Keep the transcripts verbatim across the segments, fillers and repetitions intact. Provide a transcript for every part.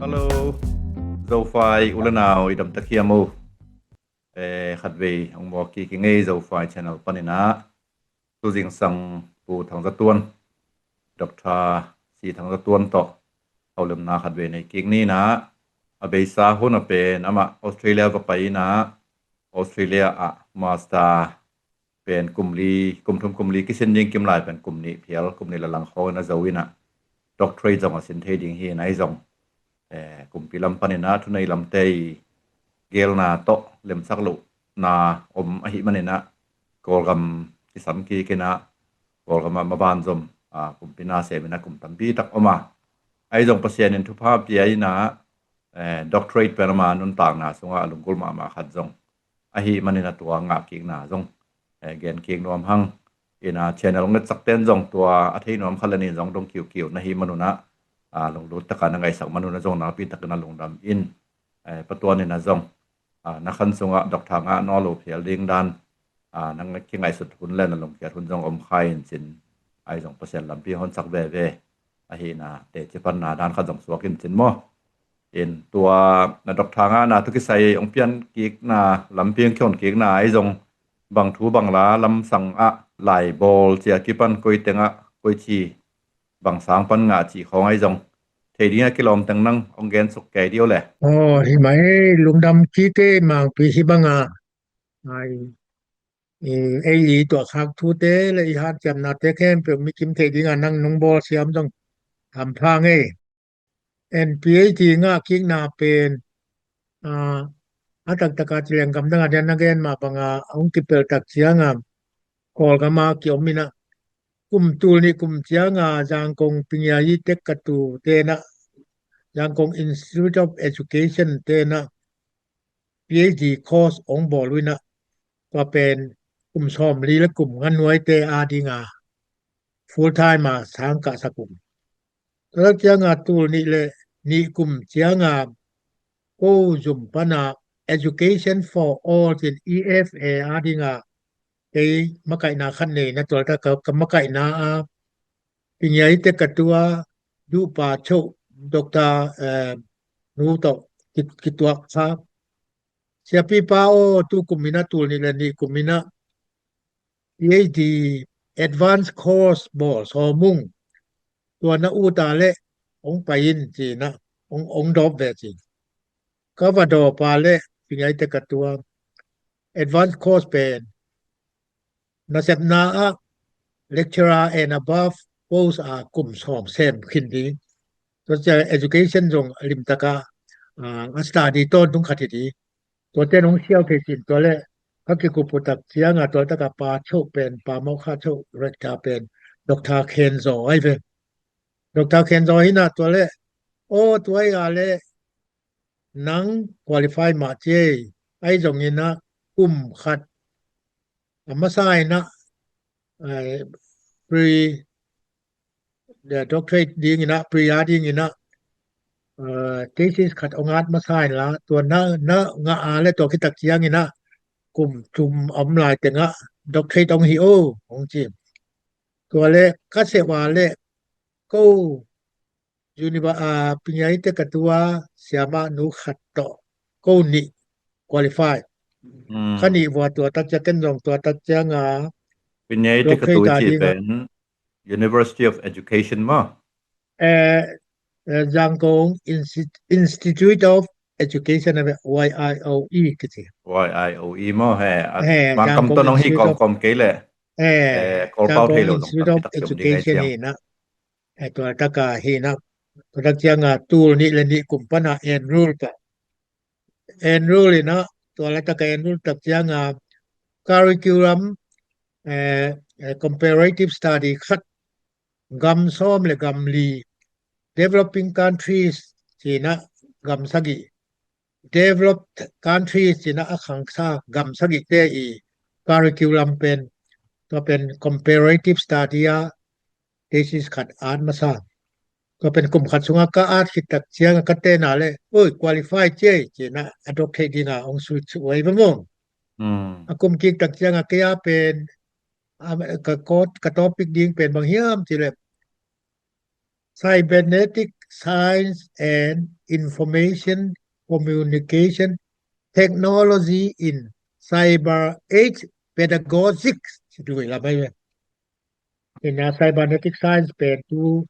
Hello. Zophai u le nau i dam tak hiam uh? Eh, khatvei hong muak kik i ngei Zophai channel panin ah, tu zingsang Pu Thang Za Tuan, Doctor C Thang Za Tuan tawh haulemna khatvei nei kik ni in ah, a beisa hun a pen amah Australia va pai in ah, Australia ah master pen kum li, kum thum kum li kisin ding kim lai pen kum nih phial, kum nih le lang khawng in a zo in ah, doctorate zong a sin thei ding hi in ah, ahi zong, eh, kumpi lam panin ah thunei lamte i gelna tawh lemsak lohna om ahih manin ah, Kawlgam kisam kik in ah, Kawlgam ah maban zom, ah, kumpi na sem in ah kum tampi tak om a, ahi zong Pasian in thupha pia in ah, eh, doctorate pen ama nuntakna sungah a lunggulh mahmah khat zong ahih manin ah tua ngah kikna zong, eh, gen kik nuam hang. In ah channel ngetsak ten zong tua a thei nuam khat le nih zong dong kiukiu na hih manun ah, ah, lunglut taka na ngaihsak manun ah zong nakpi takin a lungdam in, eh, Pa Tuan in ah zong, ah, na khan sungah doctor ngah nawn lo phial ding dan, ah, na kingaihsut hun le na lungkiat hun zong om kha in cin, ahi zong Pasian lampi honsak veve ahihna teci panna dan khat zong suak in cin maw. In tua na doctor ngahna tawh kisai hong pian kikna lampi hong kihon kikna ahi zong, bang thu bang la lamsang ah lai bawl ci a kipan koi teng ah koi ci, bang sang pan ngah cih khawng ahi zong, thei ding a kilawm teng nang hong gen suk kei dih o le. Aw, hi mah ei, lungdam kik ei, Mangpi hi bang a, ai, i, ei i tuahkhak thute le i hanciamnate khempeuh mi kim thei ding a nang nong bawl siam zong hampha ngei. En PhD ngah kikna pen, ah, a taktak a ci leng gamdang a dian na gen mah bang a hong kipelh tak ciang a, Kawlgam a kiom in ah, kum tul nih kum ciang a Zangkong Pingyai Tekatu ten ah, Zangkong Institute of Education ten ah PhD course hong bawl uh in ah, tua pen kum sawmli le kum nga nuaite a ding a full time a sang kahsak uh. Tua tak ciang a tul nih le nih kum ciang a ko zum pan a Education for All cin, E F A a ding a kei makaihna khat nei in ah, tua tak ka, ka makaihna a Pingyai Tekatu a duhpa choh Doctor, eh, nu tawh ki, kituak kha. Siapipa aw, tu kum in ah, tul nih le nih kum in ah PhD advanced course bawl sawm ung. Tua na ut a le hong pai in ci in ah, hong, hong dawp ve ci. Ka va dawp a le, Pingyai Tekatu a advanced course pen nasepna ah lecturer and above post a kum sawm sem khin ding. Tua ciang education zong limtak a, ah, a study tawntung khat hi ding. Tua ten hong siau thei cin, tua le ka kikup uh tak ciang a, tua tak a pa choh pen, pa Mawkha choh rector pen Doctor Khen Zaw ahi ve. Doctor Khen Zaw hi in ah, tua le, aw, tua hi a le nang qualify mah ci ei, ahi zong in ah kum khat a masa in ah, eh, pre, the doctorate ding in ah, pre a ding in ah, eh, thesis khat hong at masa in la, tua na, na ngah a le tua khit tak ciang in ah kum thum om lai teng ah doctorate hong hi o, hong ci. Tua le ka sep a le ko Univer-, ah, Pingyai Tekatu a siamah nu khat tawh ko nih qualify. Hmm. Ka nih vua tua tak ciang ken zong tua tak ciang a Pingyai Tekatu doctorate a ci ding a pen University of Education maw? Eh, eh, Zangkong Insti-, Institute of Education a ve, Y I O E kici. Y I O E maw he? A, he, Mangkam Zangkong tawh nong hi Institute of, kawmkawm kei leh. He, eh, Kawlpau Zangkong thei lo zong Institute of tampi tak ci om ding ahi ciang. Education hi in ah. Eh, tua tak a hi in ah, tua tak ciang a tul nih le nih kum pan a enroll pah. Enroll in ah, tua la tak a enroll tak ciang a curriculum, eh, eh, comparative study khat, gam sawm le gam li, developing countries ci in ah gam sagih, developed countries ci in ah a khangsa gam sagihte i curriculum pen, tua pen comparative study a thesis khat at masa. Tua pen kum khat sungah ka at khit tak ciang a ka ten a le, oi, qualify ci ei ci in ah a doctorate ding a hong suit suh uh ahi ve maw. Hmm. A kum kik tak ciang a kei a pen, a, ka, ka topic ding pen bang hiam ci le, cybernetic Science and Information Communication Technology in Cyber Age Pedagogics. Ci duh la mai ve. Ina cybernetic science pen tu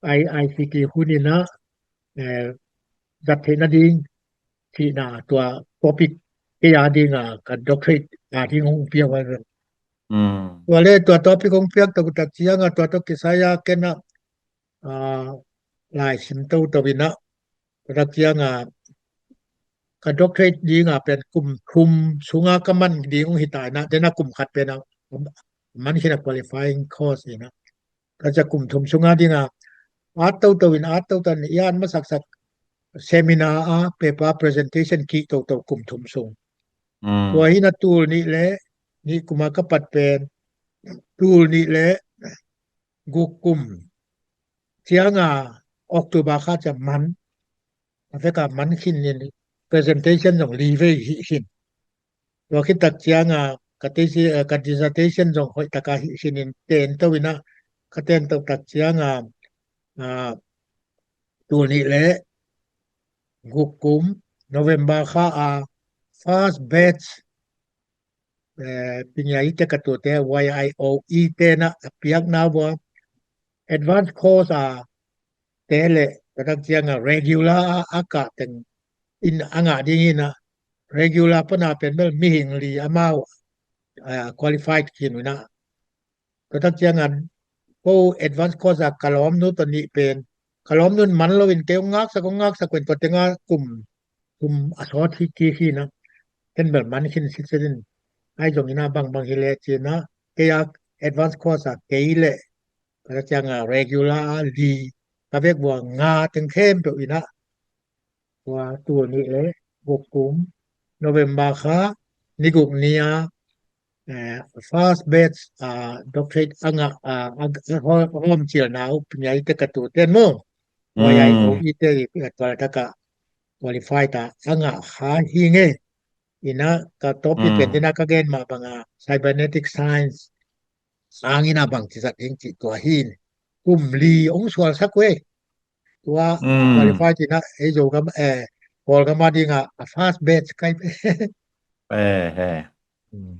I, ICT hun ina, eh, zat theihna ding cihna tua topic kei a dinga ka doctorate a ding hong piak vai ve. Mm. Tua le tua topic hong piak tua tak cianga tua tua kisai a kena, ah, lai sim to to ina tua tak cianga ka doctorate dinga pen kum thum sunga ka man ding hong hita ina dena kum khat pen a man khin a qualifying course ina ka cia kum thum sunga dinga at toto in at toto in i at masaksak seminar a paper presentation ki toto kum thum sung. Mm. Tua hina tul nih le nih kuma ka pat pen tul nih le guk kum cianga October kha cia man a veka man khin in presentation zong li vei hi khin. Tua khit tak cianga ka thesis, eh, ka dissertation zong hoih taka hi khin in ten to ina ka ten to tak cianga, ah, tul nih le guk kum November kha a first batch, eh, pinyaite ka tute Y I O E te na a piakna vua advanced course a te le ka tak cianga regular a, a ka teng in a ngah ding ina regular pana pen bel mihing li amau, eh, qualified khin ina tua tak cianga ko advance course a ka lawmnu tawh nih pen ka lawmnu in man loin kei hong ngaksak hong ngaksak pen tua tenga kum kum a sawt hi kik hi na ken bel man khin sitset in ai zong ina bangbang hi le cina kei a advance course a kei le ka tak cianga regular a li ka vek vua nga teng khempeuh ina tua tul nih le guk kum November kha ni guk ni a, eh, first batch, ah, doctorate a ngah, ah, a, a hawm, hawm cialna uh pinyaite ka tuten maw. Mm. Y I O E te i, eh, tual taka qualified a ngah kha hi nge. Ina ka topic pen tina ka gen mah banga cybernetic science sangina bang ci zat ding ci tua hi. Kum li ong sual sak we. Tua qualify tina ei zo gam, eh, Kawl gam a dinga a first batch kai pe. Eh, eh.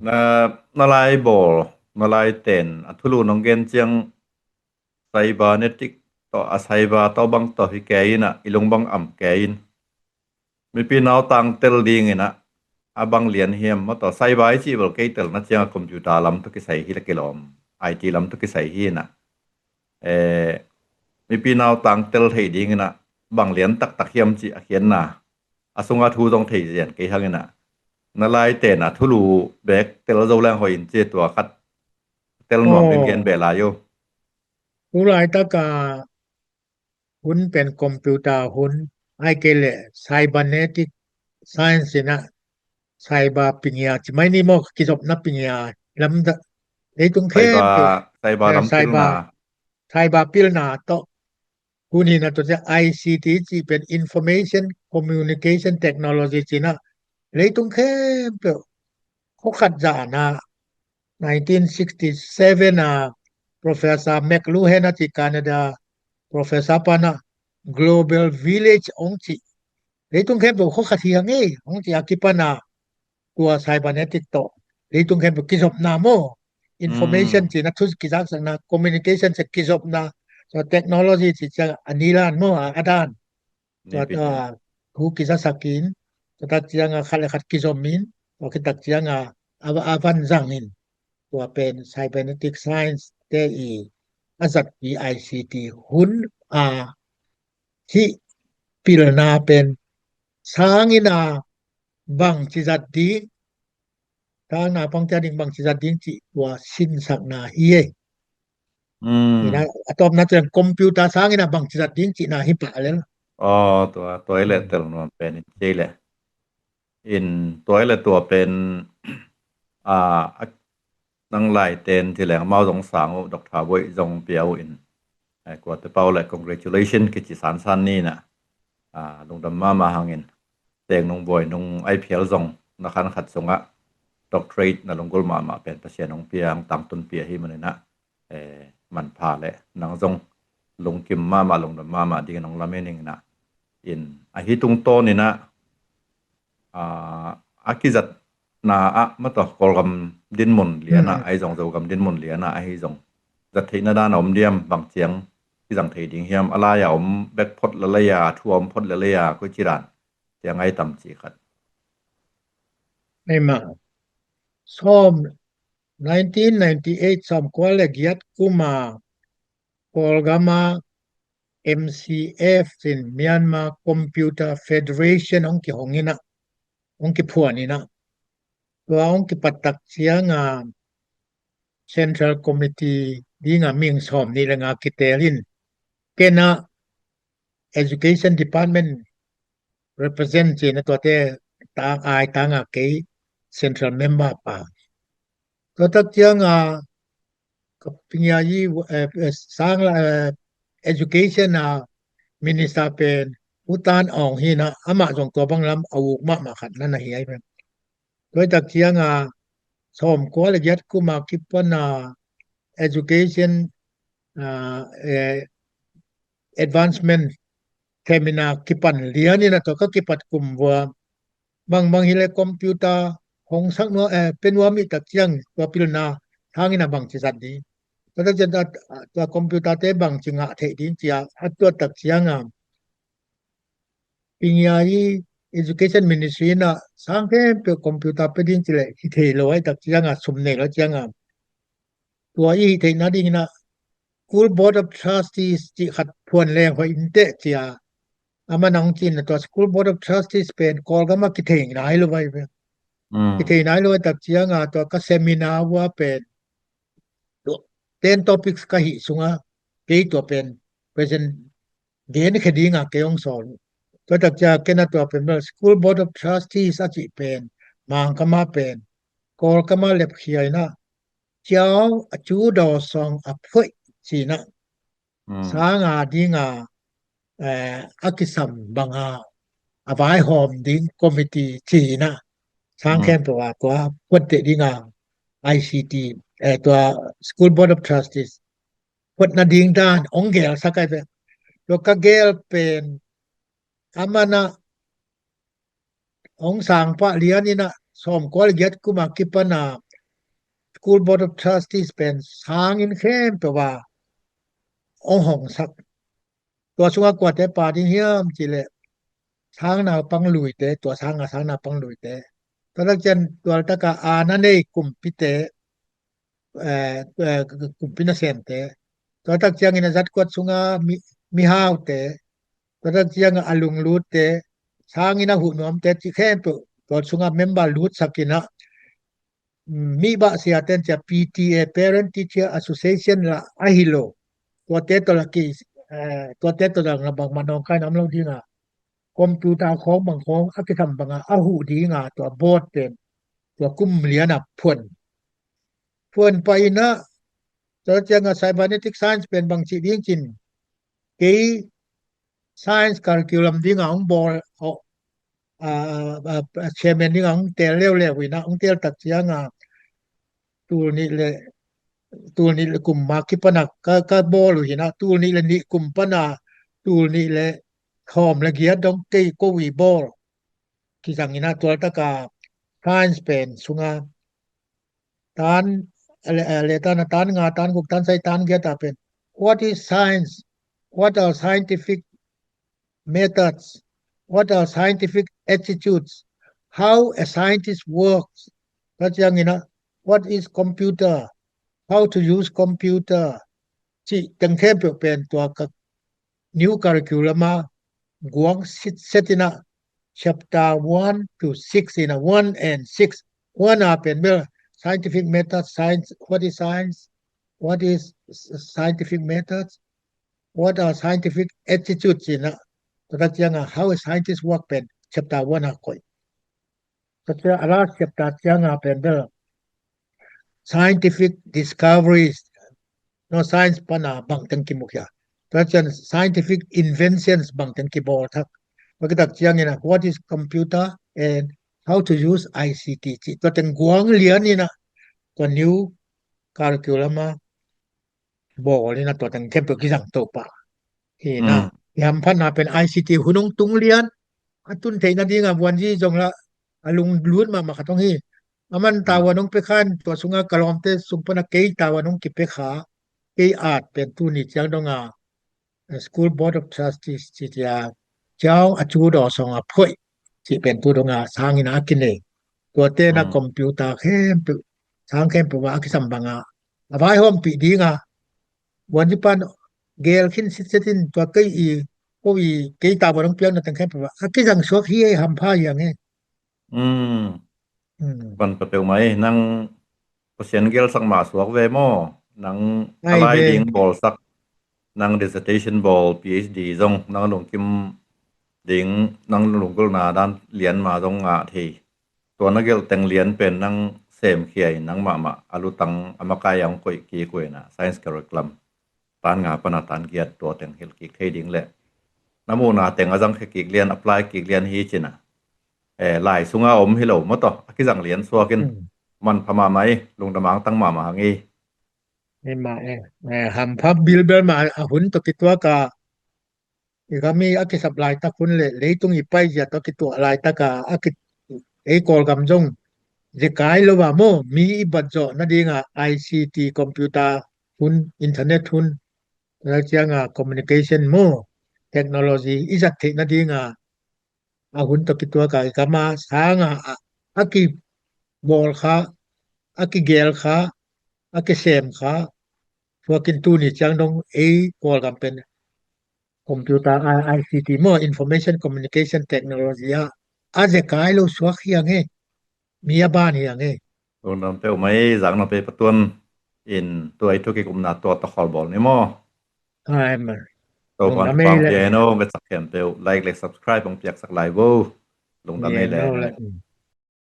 Na, na lai bawl, na lai ten a thulu nong gen ciang cybernetic tawh a cyber tawh bang tawh hi kei ina i lung bang am kei in. Mipi nautang tel ding ina a bang lian hiam maw tawh cyber i cih bel kei telna cianga computer lam tawh kisai hi la kilawm, I T lam tawh kisai hi ina. Eh, mipi nautang tel thei ding ina bang lian taktak hiam cih a khiatna a sunga thu zong thei zian kei hang ina. Na lai tena thulu bek tel zo leng hoih in ci tua khat tel nuam in gen beh lai uh. Tu laitaka hun pen computer hun ai kei le cybernetic science ina cyber pingia ci mai ni maw kizopna pingia lamda leitung khem cyber, cyber lam cyber pilna. Cyber pilna tawh hun hina tua cia I C T ci pen information communication technology cina leitung khempeuh khokhat zahna nineteen sixty-seven a Professor McLuhan a ci Canada professor pana global village ong ci leitung khempeuh khokhat hi hang ei ong ci a kipana tua cybernetic tawh leitung khempeuh kizopna maw information cina thu kizaksakna communication cia kizopna tua technology ci cia a nilan maw a dan tua thu kizasakin tua tak cianga khat le khat kizomin tua khit tak cianga a, a van zangin tua pen cybernetic science te i a zatpi I C T hun a hih pilna pen sangina bang ci zat ding sangina bang ci zat ding bang ci zat ding cih tua sinsakna hi ei. Ina a tawpna cian computer sangina bang ci zat ding cihna hi pah lel. Aw tua tua i le tel nuam pen in ci le in tua i le tua pen a nang lai ten ci leng mau zong sang uh Doctor Boih zong pia uh in kuate pau le congratulation kici sansan ni na lungdam mama hangin teng nung buai nung ai phial zong na khan khat sungah doctorate na lunggul mama pen Pasian hong pia hong tangtun pia hi maninah manpha le nang zong lungkim mahmah, lungdam mahmah dingin hong lamen ing ina. In ahi tungtawn ina, ah, a kizatna ah mataw Kawlgam dinmun liana, mm, ahi zong Zogam dinmun liana ahi zong zat theihna dan a om diam, bang ciang kizang thei ding hiam, a lai-a om bek phot lel a, thu a om phot lel a, koi ci dan ciang ai tam ci khat. Eima sawm, nineteen ninety-eight, sawm kua le giat kuma Kawlgama M C F in Myanmar Computer Federation hong kihong ina, hong kiphuan ina. Tua hong kipat tak cianga Central Committee dinga mihing sawm nih le nga kitel in, kena Education Department represent cina, tuate tang ai tanga kei central member pa. Tua tak cianga ka pingia i, eh, eh, sang la, eh, education a minister pen U Tan Aung hi ina, amah zong tua bang lam a uk mahmah khat na na hi ai pen. Tua tak cianga sawm kua le giat kuma kipana education, ah, eh, advancement seminar kipan lian ina, tua ka kipat kum vua bang bang hi le computer hong sak nuam, eh, pe nuam i tak ciang tua pilna hang ina bang ci zat ding, tua tak ciang tua, tua computer te bang ci ngah theih ding cia a tuat tak cianga pingia i Education Ministry ina sang khempeuh computer pe ding ci le hi thei lo ai tak cianga sum nei lo cianga tua i hih theihna ding ina School Board of Trustees cih khat phuan leng hoih inteh cia. Amah nang cih ina tua School Board of Trustees pen Kawlgama kithei nai lo vai ve. Mm. Kithei nai lo vai tak cianga tua ka seminar vua pen tua ten topics ka hih sunga kei tua pen present gen khe dinga kei hong sawl. Tua tak cia kena tua pen bel School Board of Trustees a cih pen Mangkama pen Kawlkama lepkhia ina ciau a cu daw song a phoih cina. Mm. Sanga dinga, eh, a kisam banga a vaihawm ding committee cina. Sang, mm, khempeuh a tua phuatte dinga I C T, eh, tua School Board of Trustees phuatna ding dan hong gel sak ai ve. Tua ka gel pen amana hong sang pah lian ina sawm kua le giat kuma kipana School Board of Trustees pen sangin khempeuh a hong hong sak. Tua sunga kuate pa ding hiam ci le sang naupang luite, tua sanga sang naupang luite. Tua tak ciang tua taka a na nei kumpite, eh, eh, kumpi nasemte. Tua tak ciangin a zat kuat sunga mi, mihaute. Tua tak cianga a lunglutte, sangin a huh nuamte cih khempeuh tua sunga member lut sak ina, mm, mi bah sia ten cia P T A, Parent Teacher Association la ahi lo. Tuate tawh la ki, eh, tuate tawh la bangmah nawngkai nam lo dinga computer khawng bang khawng a kisam banga a huh dinga tua board pen tua kum liana phuan. Phuan pah ina tua cianga cybernetic science pen bang cih ding cin kei science curriculum dinga hong bawl, oh, ah, ah, ah, chairman dinga hong tel leuleu ina hong tel tak cianga tul nih le, tul nih le kum ma kipana ka, ka bawl uh ina tul nih le nih kum pana tul nih le thawm le giat dong kei ko wi bawl kizang ina tua taka science pen sunga tan, le, le tan, tan nga, tan guk, tan sai, tan giat a pen what is science? What are scientific methods? What are scientific attitudes? How a scientist works? Tua ciang ina what is computer? How to use computer? Cih teng khempeuh pen tua ka new curriculum a guang sitset ina chapter one to six ina, one and six. One a pen bel scientific method, science, what is science? What is s-, scientific methods? What are scientific attitudes ina? Tua tak cianga how a scientist work pen chapter one a koih. Tua ciang a last chapter cianga pen bel scientific discoveries, no, science pana bangteng kimukhia. Tua ciang scientific inventions bangteng kibawl thak. Tua kitak ciang ina what is computer and how to use I C T cih tua teng guang lian ina tua new curriculum a bawl ina tua teng khempeuh kizang to pah. Hi na, i hamphatna pen I C T hun hong tung lian a tun theihna dingah vuanzi zong la a lunglut mahmah khat hong hi. Aman tavuan hong pia khan tua sungah ka lawmte sung pana kei tavuan hong kipia kha, kei at pen tuni ciang donga School Board of Trustees ci tia ciau a cu daw song a phoih cih pen tu donga sangin a kinei. Tuate na computer khempeuh, sang khempeuh a kisam banga a vaihawmpih dinga vuanzi pan gel khin sitsetin tua kei i ko i kei tavuan hong piakna teng khempeuh a kizang suak hi ei hampha hi ang ei. Van ka peuhmah ei, nang Pasian gel sak mah suak ve maw? Nang a lai ding bawlsak, nang dissertation bawl, P H D zong nang lungkim ding, nang lunggulhna dan lian ma zong ngah thei. Tua na gelh teng lian pen nang semkhia in nang mahmah a lutang a makai a hong koih kik uh ina science curriculum tan nga pana tan giat tua teng hilh kik thei ding le na muhna teng a zang khe kik lian, apply kik lian hi cina. Eh, lai sunga om hi lo maw tawh a kizang lian suakin manpha mahmah ei, lungdam angtang mahmah hang ei. Hampha bilbel mah a hun tawh kituaka i gam i a kisap laitak hun le leitung i paizia tawh kituah laitaka a ki ei Kawlgam zong zekai lo a maw, mi i bat zawh nadinga I C T, computer hun, internet hun, tua cianga communication maw, technology i zat theih nadinga a hun tawh kituaka i gama sanga a kibawl kha, a kigel kha, a kisem kha, tuakin tuni ciang dong ei Kawlgam pen computer, I C T maw, information communication technology ah a zekai lo suak hi ang ei. Mi a ban hi ang ei. Lungdam peuhmah ei, zak na pei patuan in tua i thukik umna tua tawh khawlbawl ni maw? Topan pang pia no, vetsak khempeuh like le subscribe hong piaksak lai vo. Lungdam ei le.